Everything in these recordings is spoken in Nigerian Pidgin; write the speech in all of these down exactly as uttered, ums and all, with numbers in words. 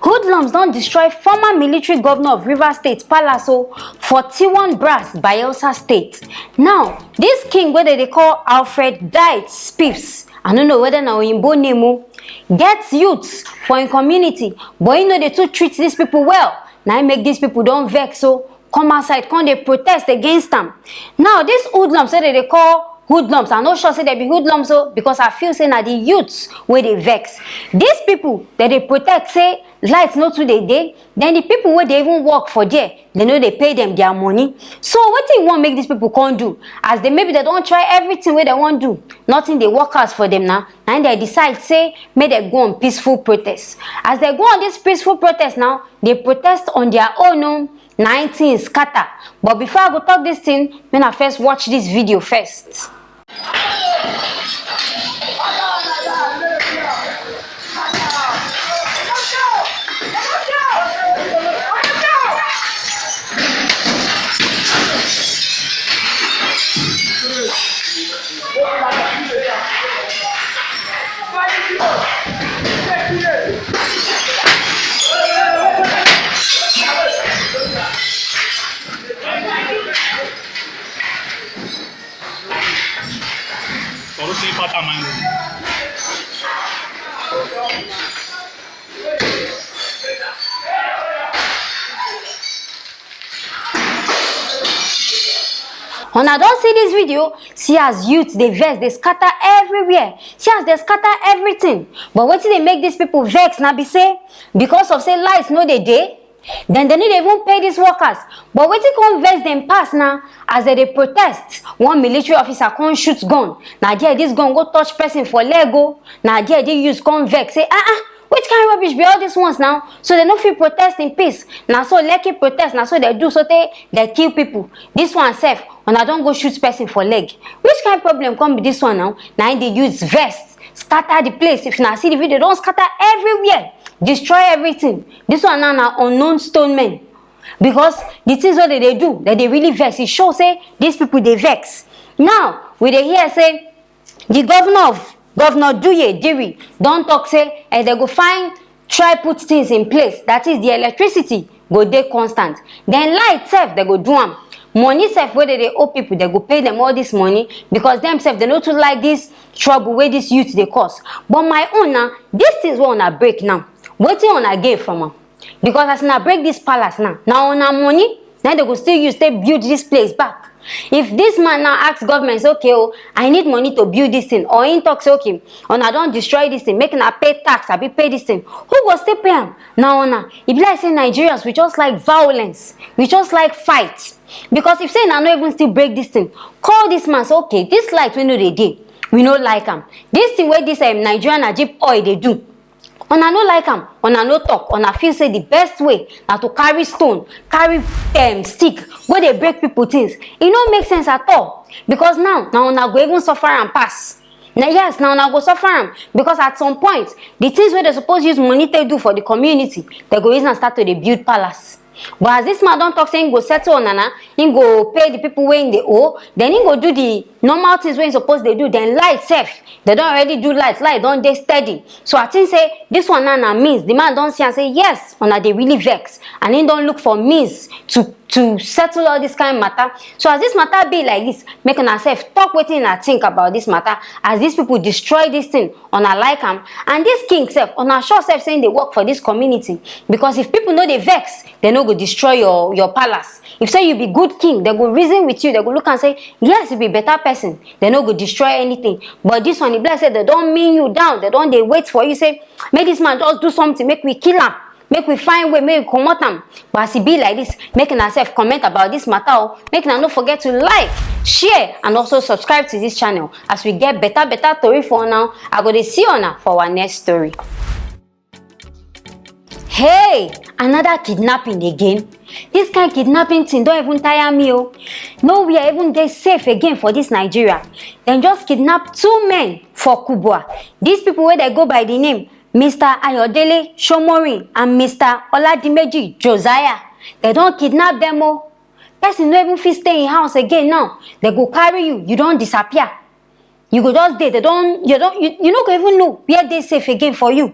Hoodlums don destroy former military governor of Rivers State palace o for Tiwon Brass, Bayelsa State. Now, this king wey dem dey call Alfred Diet Spiffs, I no know whether na oyinbo name o, get youths for im community, but im no dey too treat these people well. Na im make these people don vex o, come outside, come dey protest against am. Now, these hoodlums wey dem dey call hoodlums, I no sure say dem be hoodlums o, because I feel say na the youths wey dey vex. These people, dem dey protest say light no too dey dey, then the people wey dey even work for there, dem no dey pay dem their money. So wetin you wan make these people come do? As they, maybe dem don try everything wey dem wan do, nothing dey work out for dem, na na im dem decide say make dem go on peaceful protest. As dem go on this peaceful protest now, dey protest on their own o, na im things scatter. But before I go talk this thing, make una first watch this video first. Una don see this video? See as youth dey vex, dey scatter everywhere. See as dey scatter everything. But wetin dey make these people vex na be say, because of say light no dey dey, then dem no dey even pay these workers. But wetin come vex dem pass na, as dem dey protest, one military officer come shoot gun. Na there this gun go touch person for leg o. Na there the youth come vex say, ah ah, which kind rubbish be all these ones now? So dem no fit protest in peace? Na so Lekki protest, na so dem do, so tey dem kill people. This one sef, una don go shoot person for leg. Which kind problem come be this one now? Na im the youths vex, scatter the place. If una see the video, don scatter everywhere, destroy everything. This one now na unknown stone men. Because the things wey dem dey do, dem dey really vex. E show say these people dey vex. Now, we dey hear say the governor of, Governor Duye Diri, don talk say, eh, dem go find, try put things in place. That is, the electricity go dey constant. Then light sef, dem go do am. Money sef wey dem dey owe people, dem go pay dem all this money, because dem sef, dem no too like this trouble wey this youth dey cause. But my own na, these things wey una break now, wetin una gain from am? Because as una break this palace now, na una money na dem go still use take build this place back. If this man now ask government say, okay o, I need money to build this thing, or im talk say, okay, una don destroy this thing, make una pay tax abi pay this thing, who go still pay am? Na una. E be like say Nigerians, we just like violence, we just like fight. Because if say una no even still break this thing, call this man say, okay, this light wey no dey dey, we no like am. This thing wey this, um, Nigerian Najib oil dey do, una no like am, una no talk, una feel say the best way na to carry stone, carry, um, stick, go dey break people things. E no make sense at all, because now na una go even suffer am pass. Na, yes, na una go suffer am, because at some point, the things wey dem suppose use money take do for the community, dem go use am start to dey build palace. But as this man don talk say im go settle una na, im go pay the people wey im dey owe, then im go do the normal things wey im suppose dey do, then light sef, dem don already do light, light don dey steady. So I think say this one now na means. The man don see am say, yes, una dey really vex, and im don look for means to, to settle all this kind matter. So as this matter be like this, make una sef talk wetin una think about this matter. As these people destroy this thing, una like am? And this king sef, una sure sef say im dey work for this community? Because if people no dey vex, dem no go destroy your, your palace. If say you be good king, dem go reason with you, dem go look and say, yes, you be better person, dem no go destroy anything. But this one, e be like say dem don mean you down, dem don dey wait for you, say, make this man just do something, make we kill am, make we find way, make we comot am. But as e be like this, make una sef comment about this matter o. Make una no forget to like, share, and also subscribe to this channel. As we get better better tori for una, I go dey see una for our next story. Hey, another kidnapping again. This kind kidnapping thing don even tire me o. Nowhere even dey safe again for this Nigeria. Dem just kidnap two men for Kubwa. These people wey dem go by the name Mister Ayodele Shomorin and Mister Oladimeji Josiah, dem don kidnap dem o. Person no even fit stay in house again now. Dem go carry you, you don disappear. You go just dey, dem don, you don, you, you no go even know where dey safe again for you.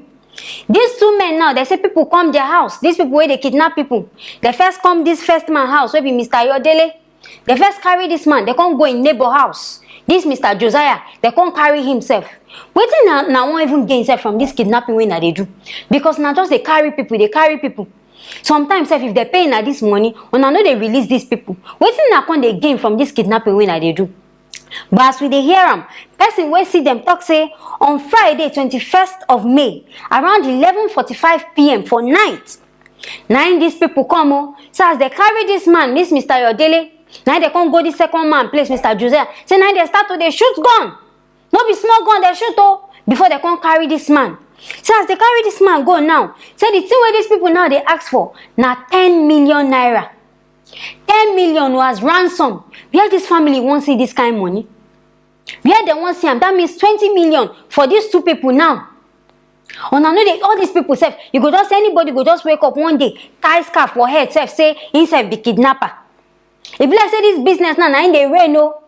These two men now, they say people come their house. These people wey dey kidnap people, they first come this first man house wey be Mister Yodele. They first carry this man, they come go in neighbor house. This Mister Josiah, they come carry himself. Wetin na na wan even gain sef from this kidnapping wey na dey do? Because na just dey carry people, dey carry people. Sometimes sef, if they pay na this money, una no dey release these people. Wetin na come dey gain from this kidnapping wey na dey do? But as we dey hear am, person wey see dem talk say on Friday, twenty-first of May, around eleven forty-five p m for night, na im these people come o. So as they carry this man, this Mister Yodele, na im they come go this second man place, Mister Josiah. Say na im they start to dey shoot gun. No be small gun they shoot o. Before they come carry this man. So as they carry this man go now, say the thing wey these people now dey ask for na ten million naira. Ten million o as ransom. Where this family wan see this kind money? Where they wan see am? That means twenty million for these two people now. Una no dey, all these people sef, you go just, anybody go just wake up one day, tie scarf for head sef, say himself be kidnapper. E be like say this business now, na im dey reign o.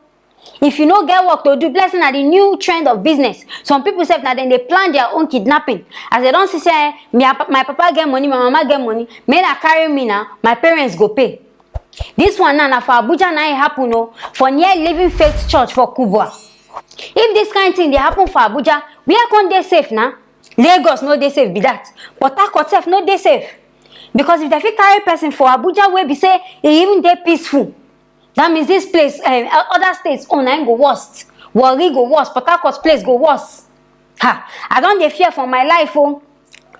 If you no get work to do, e be like say na the new trend of business. Some people sef, na dem dey plan their own kidnapping. As they don see say, "Eh, me, my papa get money, my mama get money, make na carry me na, my parents go pay." This one now na for Abuja na e happen o, for near Living Faith Church for Kubwa. If this kind thing dey happen for Abuja, where come dey safe na? Lagos no dey safe be that. Port Harcourt sef no dey safe. Because if they fit carry person for Abuja wey be say e even dey peaceful, that means this place, um, other states own na im go worst. Warri go worst, Port Harcourt place go worst. Ha, I don dey fear for my life o.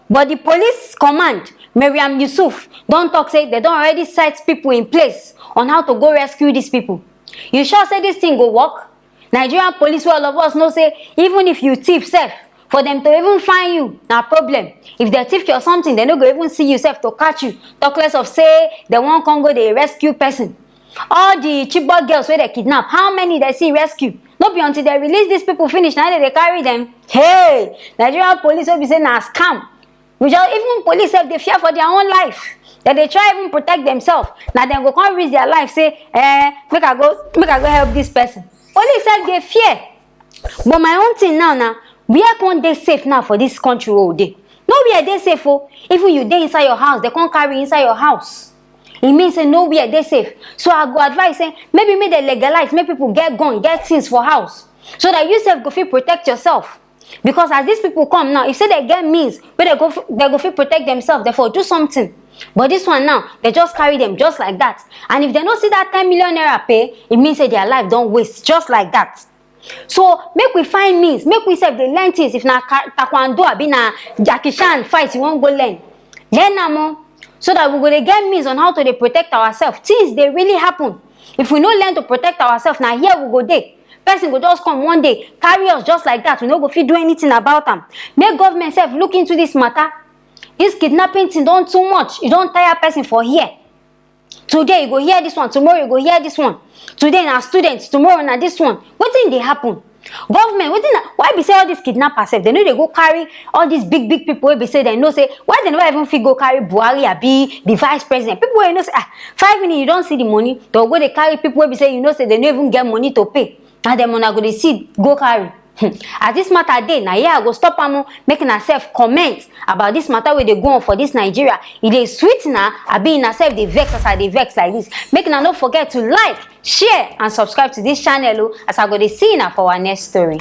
But the police command, Mariam Yusuf, don talk say they don already set people in place on how to go rescue these people. You sure say this thing go work? Nigerian police, wey all of us know say even if you thief sef, for them to even find you na problem. If they thief your something, they no go even see you sef to catch you. Talk less of say they wan come go dey rescue person. All the Chibok girls wey they kidnap, how many they see rescue? No be until they release these people finish na they dey carry them. Hey, Nigerian police wey be say na scam. We just, even police sef dey fear for their own life. They dey try even protect themselves. Na dem go come risk their life say, "Eh, make I go, make I go help this person." Police sef dey fear. But my own thing now na, where come dey safe now for this country wey we dey? Nowhere dey safe o. Even you dey inside your house, they come carry inside your house. E mean say nowhere dey safe. So I go advise say maybe make they legalize, make people get gun, get things for house, so that you sef go fit protect yourself. Because as these people come now, if say they get means wey they go f-, they go fit protect themselves, they for do something. But this one now, they just carry them just like that. And if they no see that ten million naira pay, e mean say their life don waste just like that. So make we find means, make we sef dey learn things. If na ka-, taekwondo, abi na Jackie Chan fight you wan go learn, learn am o, so that we go dey get means on how to dey protect ourselves. Things dey really happen. If we no learn to protect ourselves, na here we go dey. Person go just come one day, carry us just like that. We no go fit do anything about am. Make government sef look into this matter. This kidnapping thing don too much. E don tire person for here. Today you go hear this one, tomorrow you go hear this one. Today na students, tomorrow na this one. Wetin dey happen? Government, wetin na, why be say all these kidnappers sef, they no dey go carry all these big big people wey be say they know say, why they never even fit go carry Buhari, abi the vice president? People wey you know say, ah, five minutes you don see the money, they go dey carry people wey be say you know say they no even get money to pay. Na dem una go dey see go carry. Hmm. As this matter dey, na here I go stop am o. Make una sef comment about this matter wey dey go on for this Nigeria. E dey sweet na, abi una sef dey vex as I dey vex like this? Make una no forget to like, share and subscribe to this channel o, as I go dey see una for our next story.